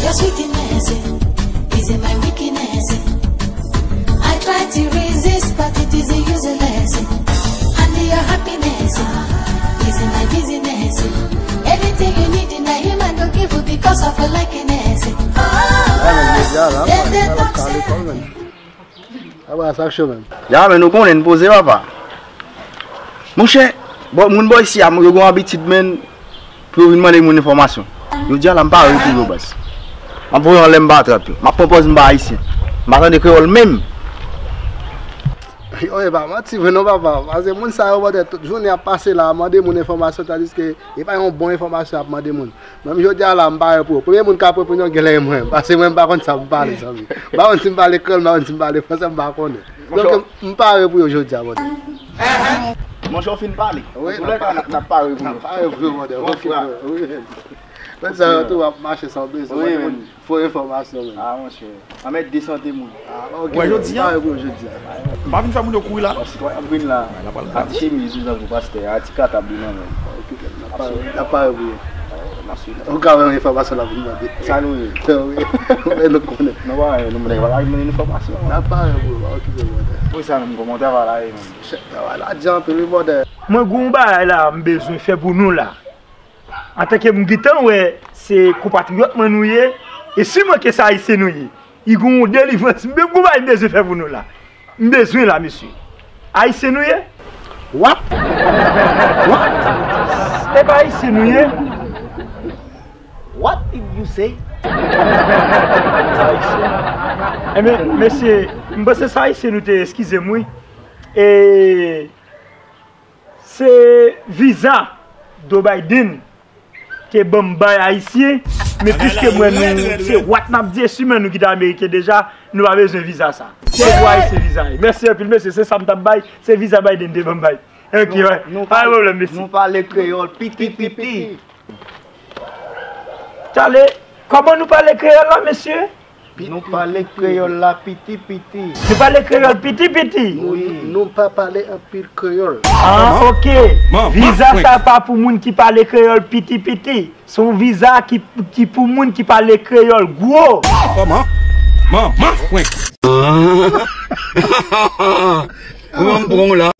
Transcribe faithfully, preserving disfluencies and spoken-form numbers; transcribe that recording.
Sweetness is in my weakness. I try to resist, but it is useless. And your happiness is in my business. Anything you need in a human go give you because of your likeness. Ah, men, medya la, man, sa l ap kale kò l, men. Apa sa k cho, men. Ya, men, nou konnen n poze, papa. Monchè, bò, moun bò isi a, yo gen yon abitid, men, pou yo vin mande moun enfòmasyon. Jodi a la, m pare pou yo, baz. M ap voye anlè, m pa trap yo. M ap pran pòz m pa ayisyen. M pa tande kreyòl menm. Yo, e pa manti vre non, papa. Paske moun sa yo, bòdè, tout jounen ap pase la, mande moun enfòmasyon, tandiske e pa yon bon enfòmasyon ap mande moun. Menm jodi a la, m pare pou yo. Premye moun k ap reponn yo genlè e mwen. Paske mwen, m pa konn sa m pale, zanmi. M pa konn si m pale kreyòl, m pa konn si m pale fransè, m pa konnen. Donk, m pare pou yo jodi a, bòdè. Monchè, w fin pale. Wi, n ap pare pou yo. N ap pare pou yo, bòdè. Bon, frè. Wi. Lòt sa yo tou ap mache san bezwen. Wi, men. Fo enfòmasyon, men. Ah, monchè. Anmède sante moun. Ah, ok. Wè, jodi a. Pare pou yo jodi a. M pa vin fè moun yo kouri la. Sitwayen ap vin la. A ti chemiz, wi, zanmi pastè. A ti katab, wi, nan men. Ok, n ap pare, n ap pare pou yo. N ap swiv. Ou ka wè yon enfòmasyon la pou nou mande. Sa nou ye? Wi. Men nou konnen. Nou pa, nou mande, pa mande enfòmasyon. N ap pare pou yo, pa okipe, bòdè. Pou sa menm, kòman travay la ye, menm? Travay la di anpil, wi, bòdè. Mwen, gen yon bagay la, m bezwen fè pou nou la. Antanke m gentan wè se konpatriyòt mwen nou ye, e si mwen ke se ayisyen nou ye, i gon yon delivrans, m gon bagay m bezwen fè pou nou la. M bezwen la, mesye. Ayisyen nou ye? What? What? E pa ayisyen nou ye? What did you say? Ebyen, mesye, m panse se ayisyen nou te ye, eskize m, wi. E Se viza Joe Biden te ban m bay Ayisyen, men piske m wè nou se what n ap di, e si men nou kite Ameriken deja, nou pa bezwen viza sa. Se pou Ayisyen viza ye. Mèsi anpil, mesye, se sa m t ap bay, se viza Biden te ban m bay. Ok, wè. Pa gen pwoblèm, mesye. Nou pale kreyòl piti piti. Tale, kòman nou pale kreyòl la, mesye? Nou pale kreyòl la piti piti. Nou pale kreyòl piti piti? Wi. Nou pa pale anpil kreyòl. Ah, ok. Viza sa pa pou moun ki pale kreyòl piti piti. Se yon viza ki, ki pou moun ki pale kreyòl gwo. Kòman? Manman frenk. Ou menm pran w la.